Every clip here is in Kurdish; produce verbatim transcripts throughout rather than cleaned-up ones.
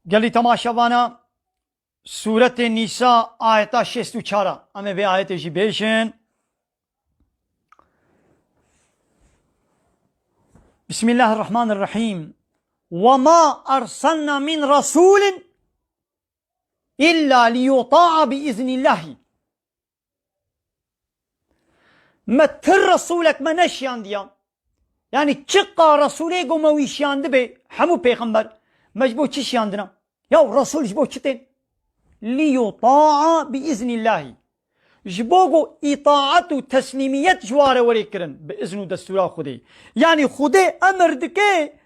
Gelî temaşevana, Sûretê Nîsa ayeta şêst û çar a. Em ê vê ayetê jî bêjin. Bismillahirrahmanirrahîm. "Ve ma erselna min rasulin illa liyuta'a bi iznillahî." Me ti resûlek me neşiyandiya. Yanî çiqa resûlê ku me wî şiyandibe, hemû pêxember, me ji bo çi şiyandina? Ya resûl ji bo çi tên? "Liyuta'a bi iznillahî." Ji bo ku îtaet û teslîmiyet ji ware were kirin bi izn û destûra Xwedê. Yanî Xwedê emir dike,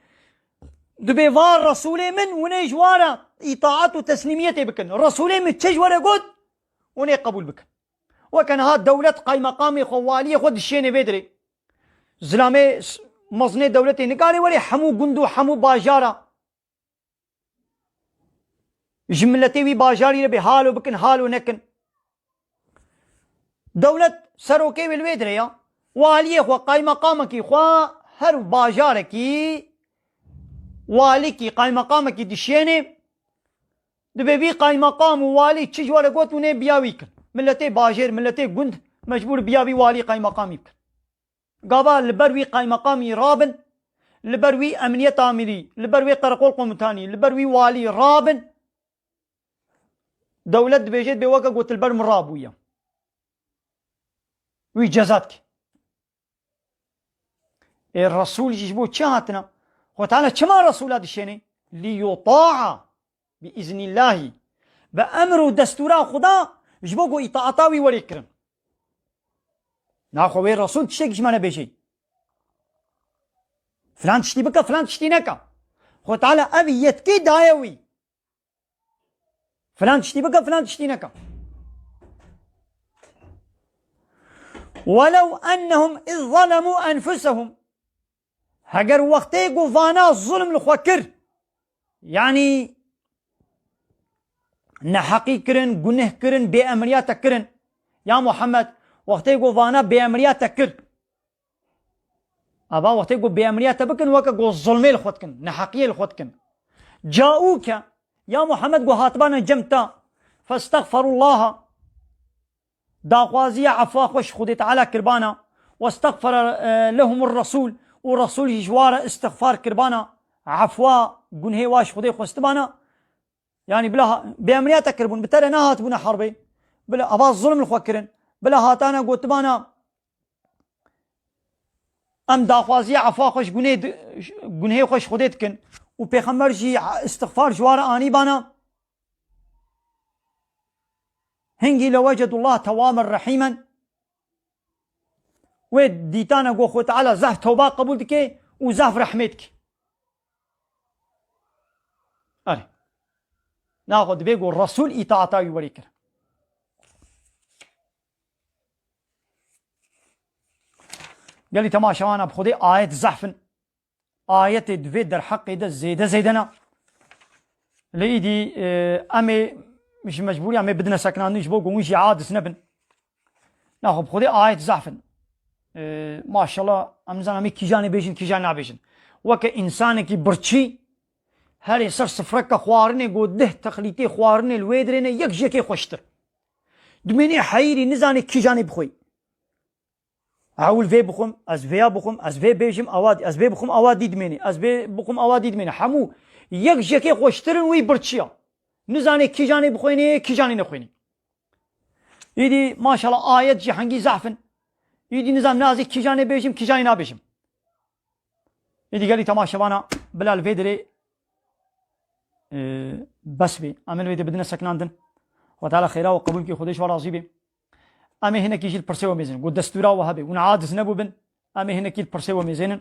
dibê va resûlê min, hûn ê ji ware îtaet û teslîmiyetê bikin. Resûlê min çi ji were got, hûn ê qebûl bikin. Weke niha dewlet qaymeqamê xwe, waliyê xwe dişêne vê dirê. Zilamê s-, mezinê dewletê nikare were hemû gund û hemû bajara ji miletê wî bajarî re bê halo bikin, halo nekin. Dewlet serokê wê li wê dirê ya. Waliyê xwe, qaymeqamekî xwe her bajarekî, walikî, qaymeqamekî dişêne, dibê vî qaymeqam û walî çi ji we re got hûn ê biya wî kin. Miletê bajêr, miletê gund mecbûr biya vî walî qaymeqamî bikin. Gava li ber wî qaymeqamî rabin, li ber wî emniyeta milî, li ber wê qereqol komutanî, li ber wî walî rabin, dewlet dibêje, dibê weke got li ber min rabûye. Wî ceza dike. Ê resûl jî ji bo çi hatine? Xwe Teala çima resûla dişêne? "Liyuta'a bi iznillahî." Bi emr û destûra Xuda, ji bo ku îtaeta wî were kirin. Naxwe wê resûl tiştekî ji me nebêjê. Filan tiştî bike, filan tiştî neke. Xwe Teala ev yetkî daye wî. Filan tiştî bike, filan tiştî neke. "Welew ennehum iz zalemû enfusehum." Heger wextê ku vana zulm li xwe kir, yanî neheqî kirin, guneh kirin, bêemriya te kirin. Ya Muhammed, wextê ku vana bêemriya te kir, ava wextê ku bêemriya te bikin, weke ku zulmê li xwe dikin, neheqiyê li xwe dikin. "Caûke", ya Muhammed, ku hatibana cem te, "festexferullaha", daxwaziya efwa xwe ji Xwedê Teala kirbana, "westexfere, e, lehumur resûl", û Resûl jî ji wa re istixfar kirbana, efwa, gunhê wa ji Xwedê xwestibana. Yanî bila ha-, bêemriya te kiribûn, bi te re nehatibûne herbê, bila ava zulm li xwe kirin, bila hatane gotibana, em daxwaziya efwa xwe ji gunê di-, gunhê xwe ji Xwedê dikin û Pêxember jî istixfar ji wa re anîbana. Hingî lewecedullah tewaben rehîmen. Wê dîtane ku Xwe Teala zehf tewba qebûl dike û zehf rehmê dike. Erê. Naxwe dibê ku Resûl îtaeta wî werê kir. Gelî temaşewana bi Xwedê ayet zehf in. Ayetê di vê derheqê de zêde zêde ne. Lê îdî, e, em ê ji mecbûriya me bidine sekinandin ji bo ku hûn jî aciz nebin. Naxwe bi Xwedê ayet zehf in. E, maşallah, em nizanin em ê kîjanê bêjin, kîjanê nabêjin. Weke însanekî birçî herê ser sifreke xwarinê ku deh texlîtê xwarinê li wê dirê ne, yek ji yekê xweştir. Dimênê heyirî nizanê kîjanê bixwê. Ewil vê bixwim, ez vêya bixwim, ez vê bêjim, awa, ez vê bixwim, awa dî dimênê, ez vê bixwim, awa dî dimênê. Hemû yek ji yekê xweştir in, wî birçiya. Nizanê kîjanê bixwênê, kîjanê nexwênê. Îdî maşallah ayet jî hengî zehf in. Îdî nizam nazê kîjanê bêjim, kîjanê nabêjim. Îdî gelî temaşevana bila li vê dirê, e, bes bê. Em ê li vê dirê bidine sekinandin. Xwe Teala xêra we qebûl bike, Xwedê ji we razî be. Em ê hinekî jî li pirsê we mêzin. Ku destûra we hebe. Hûn aciz nebûbin. Em ê hinekî li pirsê we mêzênin.